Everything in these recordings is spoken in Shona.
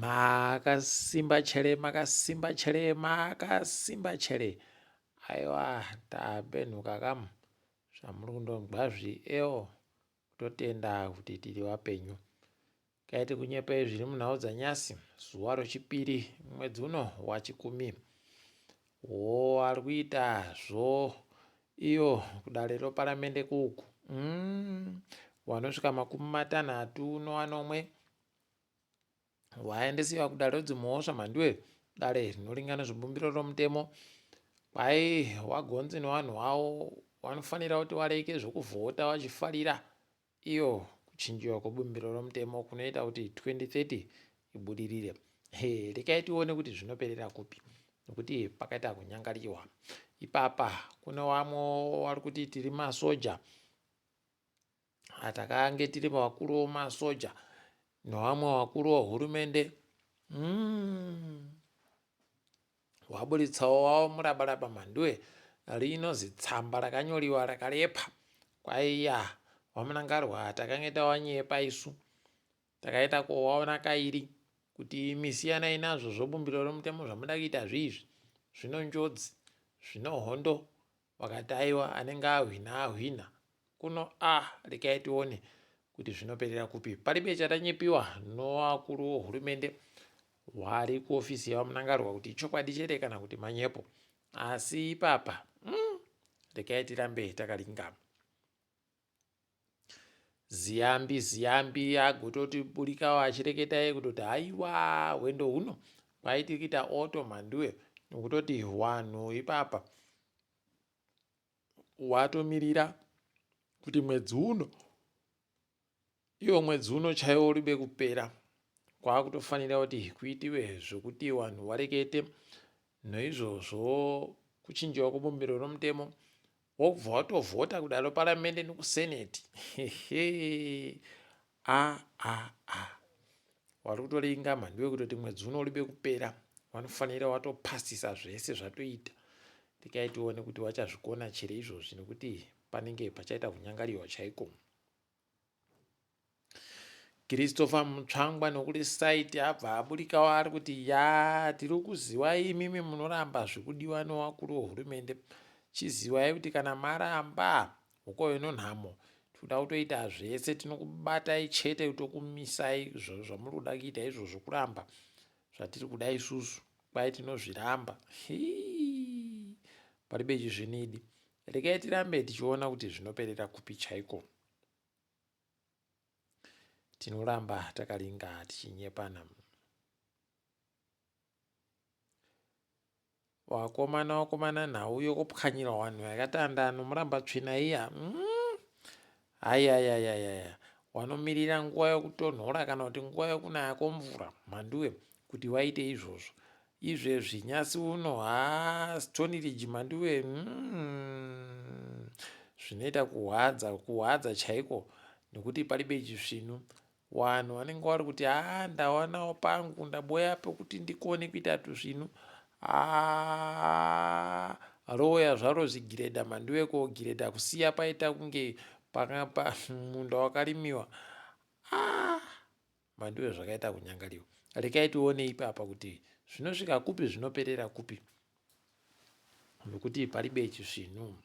Makasimba chere, makasimba chere, makasimba chere. Aiwa tabenhuka kamu. Zvamuri kundonzwa zvi eo kutotenda kuti tiri vapenyu. Kaiti kunyepa zviri munhau dzanyasi zuva rochipiri mwedzi uno wachikumi. Wo ari kuita zvo iyo kudare roparamende kuku. Mm, wanosvika 60 nowanomwe Waendesiwa kudare redzimhosva mhanduwe dare rinoringana zvebumbiro romutemo kwai wagonzi nevanhu wavo vanofanira kuti wareke zvekuvhota vachifarira iyo kuchinjiwa kwebumbiro romutemo kunoita kuti 2030 ibudirire. He, rekai tione kuti zvinoperera kupi nekuti pakaita kunyangariwa ipapa kune vamwe vari kuti tiri masoja Takange tiri vakuru vemasoja nevamwe vakuru vehurumende mm. Waburitsawo wavo murabaraba mhanduwe rino zitsamba rakanyoriwa rakarepa kwaiya vaMnangarwa takange tawanyepa isu takaita kuwaona kairi kuti imi siyanai nazvo zvobumbiro romutemo zvamuda kuita zviizvi zvino njodzi zvino hondo Vakati aiwa anenge ahwina ahwina kuno ah rekai tione kuti zvinoperera kupi. Paribe chatanyepiwa novakuru vohurumende vari kuofisi yaVaMnangarwa kuti ichokwadi chere kana kuti manyepo. Asi ipapa mm, rekai tirambe takaringama. Ziyambi Ziyambi agototi burikawo achireketa iye kutoti haiwa hwendo huno kwaitiri kuita oto mhanduwe nokutoti hwanhu ipapa watomirira kuti mwedzi uno iwo mwedzi uno chaiwo uribe kupera kwakutofanira kuti kuitiwe zvokuti vanhu varekete noizvozvo kuchinjiwa kwebumbiro romutemo wobva watovhota kudaro paramende nekuseneti hehe a a a wari kutoringa mhandiwe kutoti mwedzi uno uribe kupera vanofanira watopasisa zvese zvatoita tikai tione kuti wachazvikona chere izvozvi nekuti panenge pachaita kunyangariwa chaiko Christopher Mutsvangwa nokuti site abva aburikawo ari kuti ya tiri kuziwai imimi munoramba zvikudiwa newakuru wehurumende chiziwai kuti kana maramba hokoyo nonhamo tikuda kutoita zvese tinokubatai chete kutokumisai zvamuri kuda kuita izvozvo kuramba zvatiri kuda isusu kwai tinozviramba paribe chizvinidi regai tirambe tichiona kuti zvinoperera kupi chaiko Tinoramba takaringa tichinyepana. Wakomana wakomana nhau yokupwanyira wanhu yakatanda anomuramba tsvina iya mm. Ayayayaya wanomirira nguva yokutonhora kana kuti nguva yokunaya kwomvura mhanduwe kuti waite izvozvo Izvezvi nyasi uno haa Stony Ridge Mhanduwe mm, zvinoita kuhwadza kuhwadza chaiko nekuti paribe chisvinu wanhu wanenge wari kuti haa ndawanawo pangu ndaboya pekuti ndikone kuita tusvinu haa roya zvaro zvigireda Mhanduwe kogireda kusiya paita kunge pa, munda wakarimiwa ah Mhanduwe zvakaita kunyangariwa. Rekai tione ipapa kuti zvinosvika kupi zvinoperera kupi. Nokuti paribe chisvinu.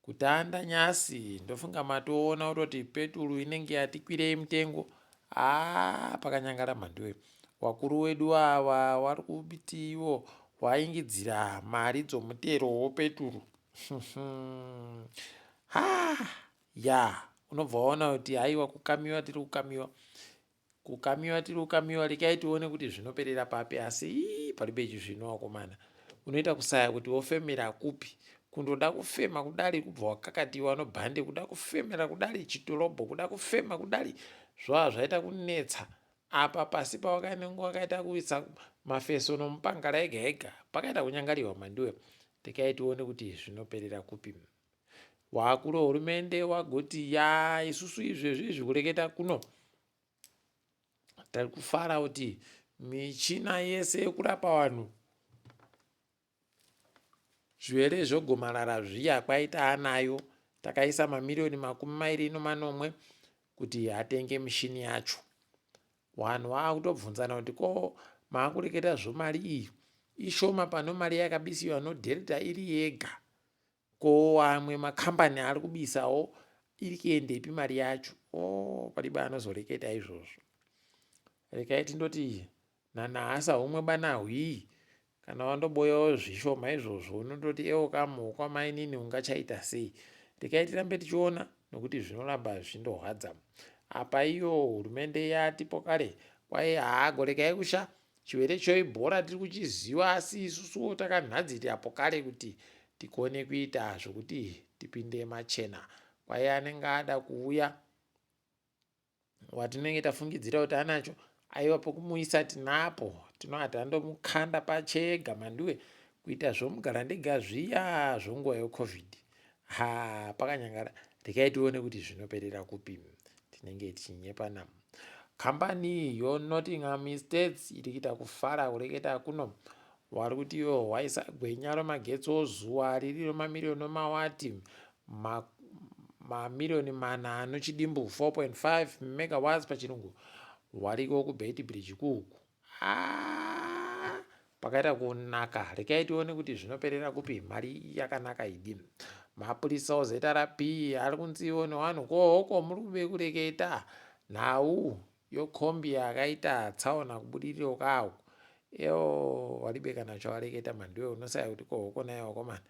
Kutanda nyasi ndofunga matoona kutoti peturu inenge yatikwirei mutengo. Haa pakanyangara Mhanduwe. Wakuru wedu ava wari kuti ivo waingidzira mari dzomutero wopeturu. Haa Yaa unobva waona kuti haiwa kukamiwa tiri kukamiwa kukamiwa tiri kukamiwa rekai tione kuti zvinoperera papi asi ii paribe chizvino wakomana unoita kusaya kuti wofemera kupi kundoda kufema kudari kubva wakakatiwa nobhande kuda kufemera kudari chitorobho kuda kufema kudari zvava zvaita kunetsa apa pasi pawakanenge wakaita kuisa mafeso nomupangara ega ega pakaita kunyangariwa mandiwe rekai tione kuti zvinoperera kupi Wakuru wehurumende wagoti ya isusu izvezvi izvi kureketa kuno tari kufara kuti michina yese yekurapa vanhu zvirwere zvegomarara zviya kwaita anayo takaisa mamiriyoni 27 kuti atenge mishini yacho. Wanhu waakutobvunzana kuti ko maakureketa zvomari iyi ishoma pano mari yakabisiwa noDelta iri yega. Ko amwe makambani ari kubisawo iri kuendepi mari yacho? Oh, palibe anozoreketa izvozvo. Rekai tindoti nanahasa humwe bana hwii kana wandoboyawo zvishoma izvozvo unondoti ewo kamu kwamainini ungachaita sei. Rekai tirambe tichiona nokuti zvinoramba zvindorwadza. Apa iyo hurumende yatipo kare kwai haago rekai kusha Chirwere cheEbola tiri kuchiziva asi isusuwo takanhadzirira apo kare kuti tikone kuita zvokuti tipinde machena. Kwai anenge ada kuuya watinenge tafungidzira kuti anacho aiwa pokumuisa tinapo tinova tandomukanda pachega manduwe kuita zvomugara ndega zviya zvonguva yecovid ha pakanyangara rekai tione kuti zvinoperera kupi tinenge tichinyepana Kambani yoNottingham Estates iri kuita kufara kureketa kuno wari kuti iwo waisa gwenya remagetsi ozuva riri remamiriyoni emawati mamiriyoni mana anochidimbu 4.5 megawatts pachirungu wariko kuBeitbridge kuuku ah, Pakaita kunaka rekai tione kuti zvinoperera kupi mari yakanaka idi. Mapurisa oZRP ari kunziwo nevanhu kohoko muri kube kureketa nhau yokombi yakaita tsaona kubudiriro kawo ewo walibe kana chawareketa mhanduwe unosaya kuti kohoko naye wakomana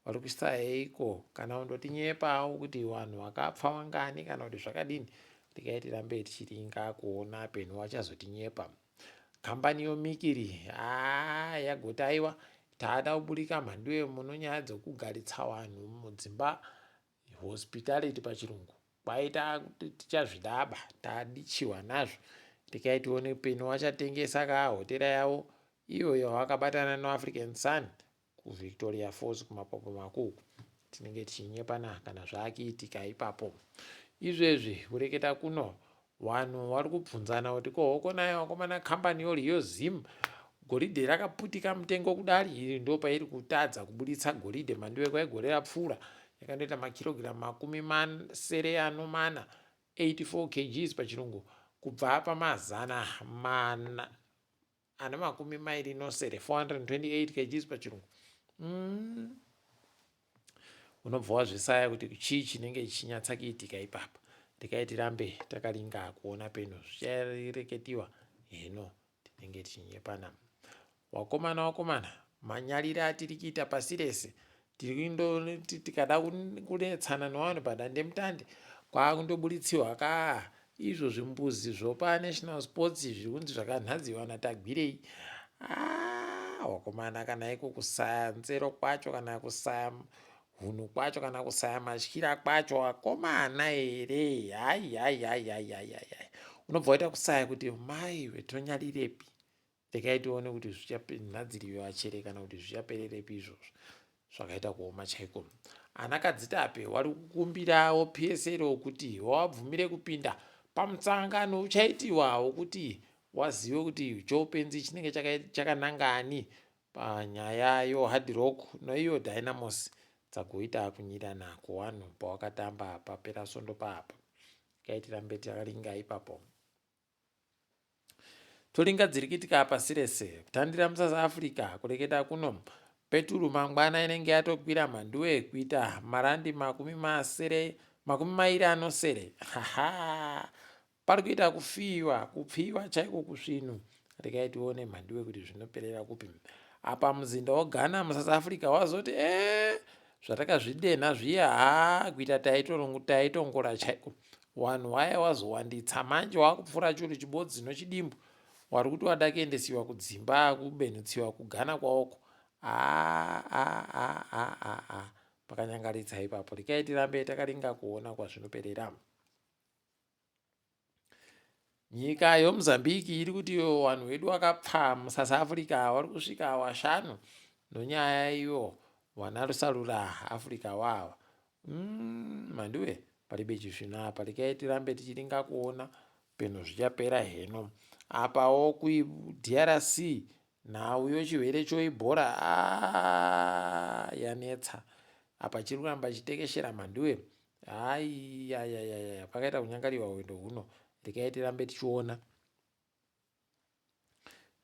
wari kusayeiko kana undotinyepawo kuti vanhu vakapfa wangani kana kuti zvakadini rekai tirambe tichiringa kuona penu wachazotinyepa Kambani yoMikiri haa yagoti aiwa taada kuburika mhanduwe muno nyaya dzekugaritsa vanhu mudzimba hospitality pachirungu kwaita kuti tichazvidaba tadichiwa nazvo rekai tione peni wachatengesa ka hotera yavo iyo yawakabatana noAfrican Sun kuVictoria Falls kuMapopoma kuku tinenge tichinyepana kana zvakiitika ipapo. Izvezvi kureketa kuno vanhu vari kubvunzana kuti ko hoko nayo vakomana kambani yoRio Zim goridhe rakaputika mutengo kudari iri ndo pairi kutadza kuburitsa goridhe mandiwe kwaigore rapfuura yakandoita makirogiramu 64 anomana 84 kgs pachirungu kubva pamazana mana ane 27 428 kgs pachirungu mm. Unobva wazvisaya kuti chii chinenge chichinyatsa kuitika ipapa. Rekai tirambe takaringa kuona peno zvichareketiwa heno tinenge tichinyepana. Wakomana wakomana manyarire atiri kuita pasi rese tikada kunetsana nevanhu padandemutande kwakundobuditsiwa ka izvo zvimbuzi zvopa national sports zviri kunzi zvakanhadziwa natagwirei ah, wakomana kana iko kusaya nzero kwacho kana kusaya hunhu kwacho kana kusaya matyira kwacho wakomana here hai hai hai hai hai hai unobva waita kusaya kuti mai vetonyarirepi Regai tione kuti zvichanhadziriwa chere kana kuti zvichapererepi izvozvo. Zvakaita kuoma chaiko. Ana Kadzitape wari kukumbirawo PSL kuti wawabvumire kupinda pamutsangano uchaitiwa wokuti wazive kuti choupenzi chinenge chakananga ani panyaya yoHard Rock noiyo Dynamos dzagoita kunyirana kuwanhu pawakatamba papera svondo paapa. Regai tirambe takaringa ipapo. Tolinga dziri kuitika pasi rese kutandira muSouth Africa kureketa kuno peturu mangwana inenge yatokwira mhanduwe kuita marandi 62 haha pari kuita kufiwa kupfiwa chaiko kusvinu regai tione mhanduwe kuti zvinoperera kupi apa muzinda woGhana muSouth Africa wazoti e zvatakazvidenha zviya haa kuita taitongora chaiko Wanhu waya wazowanditsa manje wakupfuura churu chibodzi nochidimbu wari kuti wada kuendesiwa kudzimba kubenutsiwa kuGhana kwawoko aa pakanyangaritsa ipapo rekai tirambe takaringa kuona kwazvinoperera. Nyika yoMozambique iri kuti iyo wanhu wedu wakapfa muSouth Africa wari kusvika washanu nonyaya iyo wanarusarura Africa wawa mm, mandiwe palibe chisvina apa rekai tirambe tichiringa kuona peno zvichapera heno apawo kuDRC nhau yochirwere choibhora ah, yanetsa apa chiri kuramba chitekeshera mhanduwe haiyayayaya pakaita kunyangariwa hwendo huno rekai tirambe tichiona.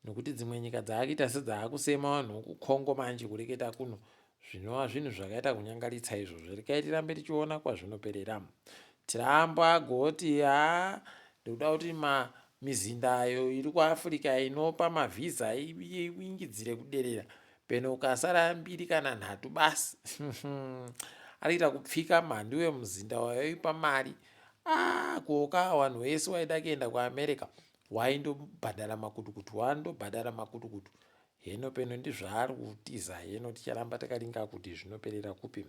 Nokuti dzimwe nyika dzaakuita sedzaakusema vanhu vokuCongo manje kureketa kuno zvinova zvinhu zvakaita kunyangaritsa izvozvo. Rekai tirambe tichiona kwazvinoperera. Trump agoti haa ndikuda kuti mizinda ayo iri kuAfrica inopa mavhiza iwingidzire kuderera peno ukasara mbiri kana nhatu basi. Ari kuita kupfika mhanduwe muzinda wayoipa mari. Ah, kuoka vanhu vese waida kuenda kuAmerica waindobhadhara makutukutu wandobhadhara makutukutu heno peno ndizvaari kutiza heno ticharamba takaringa kuti zvinoperera kupi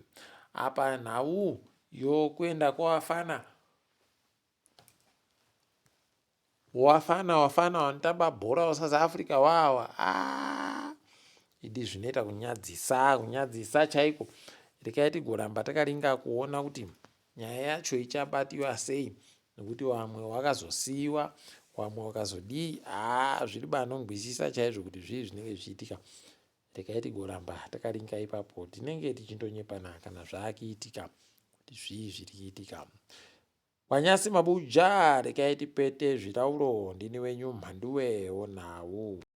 apa nhau yokuenda kwavafana wafana wafana wanotamba bhora wasouth africa wawa ah, idi zvinoita kunyadzisa kunyadzisa chaiko rekai tigoramba takaringa kuona kuti nyaya yacho ichabatiwa sei nekuti vamwe wakazosiiwa vamwe wakazodii haa zviri banongwisisa chaizvo kuti zvii zvinenge zvichiitika regai tigoramba takaringa ipapo tinenge tichindonyepana kana zvaakuitika kuti zvii zviri kuitika kwanyasi mabuja regai tipete zvitauro ndini wenyu mhanduwe wonhau.